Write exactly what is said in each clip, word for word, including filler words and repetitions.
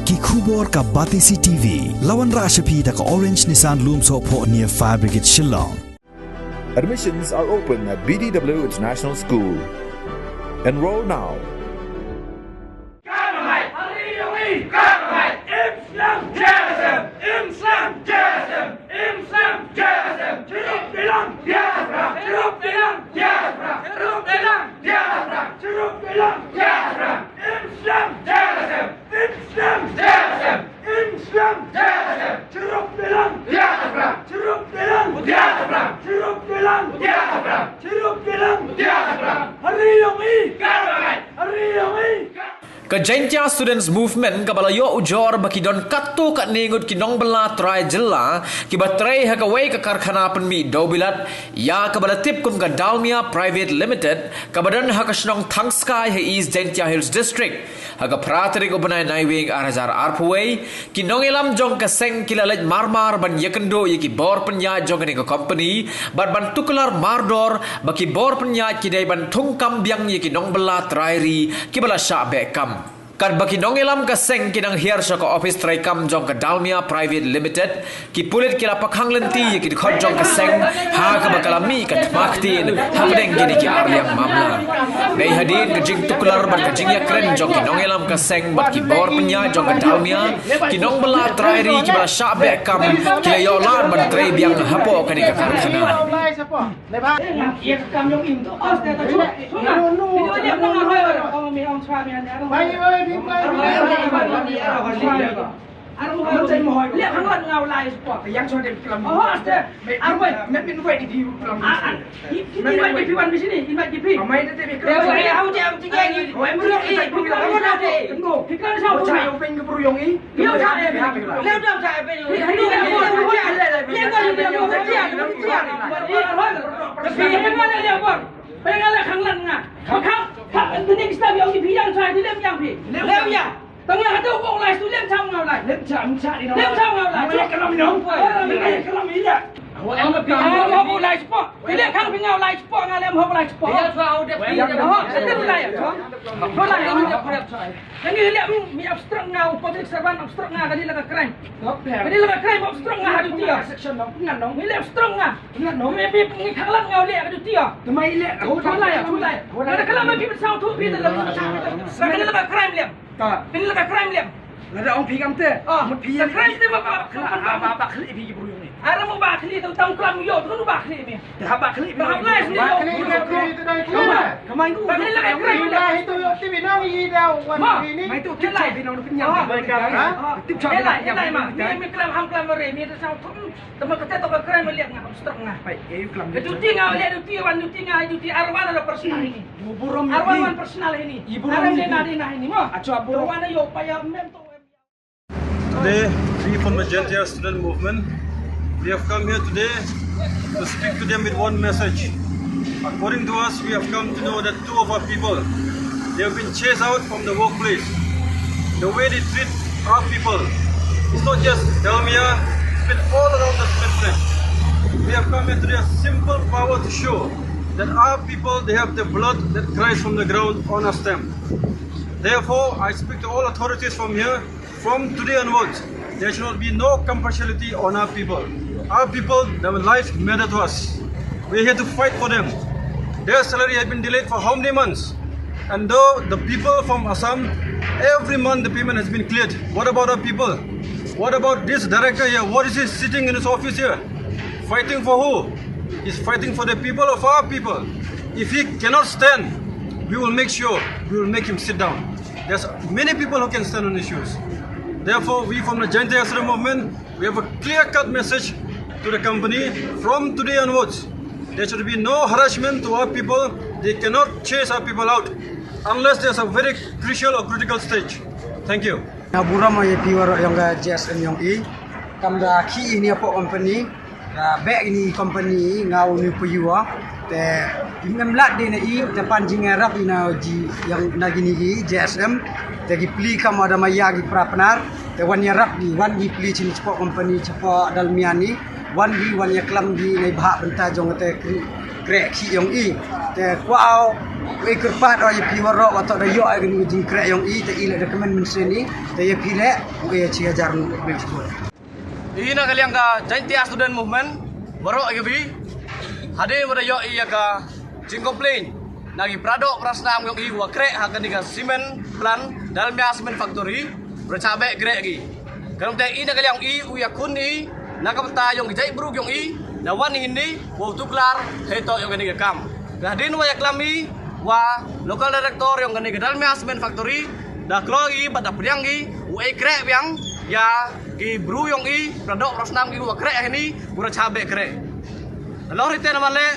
Ki khubor ka Batesi T V. La wanrah sha phi da ka Orange Nissan Lumsohphoh near Fire Brigade Shillong. Admissions are open at B D W International School. Enroll now. Ka Jaintia Students Movement kaba la ïoh ujor ba ki don katto katne ngut ki nongbylla trai jylla kiba trei ha kawei ka karkhana pynmih dewbilat ïa kaba la tip kum ka Dalmia Private Limited kaba don ha ka shnong Thangskai ha East Jaintia Hills District. Ha ka phra tarik u bnai Naiwieng ar hajar arphew wei, ki nongïalam jong ka seng ki la leit marmar ban ïakynduh ïa ki bor pynïaid jong kane ka company bad ban tuklar mardor ba ki bor pynïaid ki dei ban thungkam biang ïa ki nongbylla trai ri kiba la shah beh kam. Katba ki nongïalam ka seng ki nang hiar sha ka ophis treikam jong ka Dalmia Private Limited, ki pulit ki la pakhang lynti ïa ki dkhot jong ka seng ha kaba ka la mih ka thma ktien hapdeng kine ki arliang mamla. Dei hadien ka jingtuklar bad ka jingïakren jong ki nongïalam ka seng bad ki bor pynïaid jong ka Dalmia, ki nongbylla trai ri kiba la shah beh kam ki la ïoh lad ban trei biang hapoh kane ka karkhana. Ngi leh mi obstruct nga u public servant, obstruct nga kane la ka crime. Kane la ka crime obstruct nga ha duty. Ngi leh obstruct nga. Ngi khang lang nga u leh ka duty. Nga da klam ma phi ban sngewthuh phi da la. Kane la ka crime lem. Kane la ka crime lem. Lada ong phi kam te. Mut phi ka crime te ba ba ba ba khlieh phi ki briew ni. Ara mo ba khlieh tang tang klam yo tu ba khlieh me. Dah ba khlieh. Ba khlieh ni. Ba khlieh ni. Kamai ku. Ba khlieh la ka crime lem. Dah itu yo ti binong i da wan ni. Mai tu kita binong ni. Tip cha. Elai elai ma. Mi mi klam ham klam re mi da sngewthuh. Tama kata to ka crime lem nga obstruct nga. Bai, eh, klam. Duty nga leh duty wan duty nga duty arwan la personal ini. Burom arwan wan personal ini. Burom ni na di na ini mo. Acho burom. Wan yo pa ya mem to. Today, we from the Jaintia Student Movement, we have come here today to speak to them with one message. According to us, we have come to know that two of our people, they have been chased out from the workplace. The way they treat our people, it's not just Dalmia, it's been all around the Smit Flat. We have come here today a simple power to show that our people, they have the blood that cries from the ground on our stem. Therefore, I speak to all authorities from here, from today onwards, there should not be no compulsority on our people. Our people, their life matter to us. We're here to fight for them. Their salary has been delayed for how many months? And though the people from Assam, every month the payment has been cleared. What about our people? What about this director here? What is he sitting in his office here? Fighting for who? He's fighting for the people of our people. If he cannot stand, we will make sure we will make him sit down. There's many people who can stand on issues. Therefore, we from the Jaintia Student Movement, we have a clear-cut message to the company. From today onwards, there should be no harassment to our people. They cannot chase our people out unless there's a very crucial or critical stage. Thank you. Nga burom ïa phi waroh ïong ka J S M ïong i. Kam da ki ini apa company. Ra beh ini company nga u ni pu yu. Te ngam lad de na i te pan jing ïarap ina ji ïong na gini ki J S M. Te ki pli kam ada maya ki pra pnar. Te wan ïarap di wan ki pli chin sport company sport Dalmia ni. Wan di wan ïa klam di ngai bha benta jong te kri krek ki ïong i. Te kwau Wei kyrpad ïa phi waroh, wat da ïoh ïa kane ka jingkreh jong i, te i leh da kmen mynsiem i, te ïa phi leh, wei ïa shi hajar ngut. I na ka liang ka Jaintia Student Movement, waroh ïa phi, hadien ba da ïoh ïa ka jingcomplain na ki paradoh parasnam jong i wa kreh ha kane ka cement plant, Dalmia Cement Factory, ba da shah beh kreh ki. Ka long te i na ka liang i u ïakhun i na ka bynta jong ki jaitbru jong i, da wan i hynne wow tuklar hei toh jong kane ka kam. Ka hadien wa ïaklam i wa local director jong kane ka Dalmia Cement Factory, da kloi i bad da pdiang i u ei kreh biang ïa ki bru jong i, paradoh parasnam ki wa kreh hynne, u da shah beh kreh. Long rite na male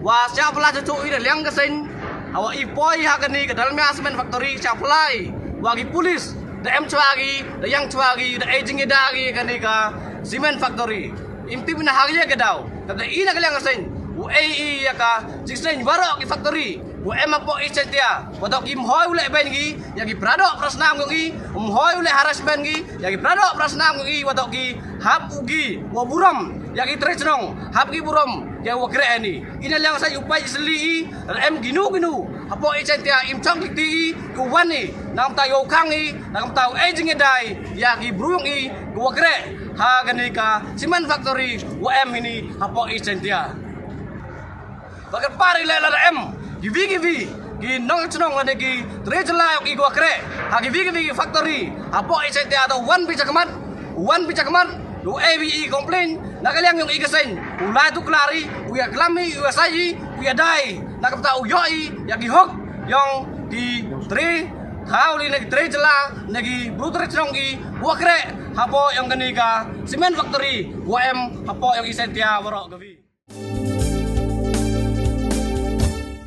wa shah pla cha chu i da liang ka seng, hawa i poi ha kane ka Dalmia Cement Factory shah pla i wa ki police da em chwa ki, da ïang chwa ki, da ei jingïada ki kane ka cement factory. Im tip na ha ïa ka daw, ka da i na ka liang ka seng u ei i ïa ka jingseng waroh ki factory wa em hapoh East Jaintia, wa toh ki mhoi u leh ben ki ïa ki paradoh parasnam ki, mhoi u leh harassment ki ïa ki paradoh parasnam ki, wa toh ki hap u ki wa burom ïa ki tre chnong, hap ki burom ïa wa kreh ni. I na liang sa u pai sli i, em kinu kinu hapoh East Jaintia im chong ki ti i, u wan i na ka bynta u khang i, na ka bynta u ei jingïada ïa ki bru jong i wa kreh ha kane ka cement factory wa em hynne hapoh East Jaintia. Ba kyrpad i leh lada em kiwi kiwi ki nongchnong lane ki tre jylla jong i wa kreh ha kiwi kiwi ki factory hapoh East Jaintia, to wan phi shakhmat, wan phi shakhmat, to ei phi i complain na ka liang jong i ka seng, u la tuklar i, u ïaklam i, u ïasai i, u ïada i, na ka bynta u ïoh i ïa ki hok jong ki tre thaw lane ki tre jylla, lane ki bru tre chnong i wa kreh hapoh jong kane ka cement factory wa em hapoh jong East Jaintia waroh kawi.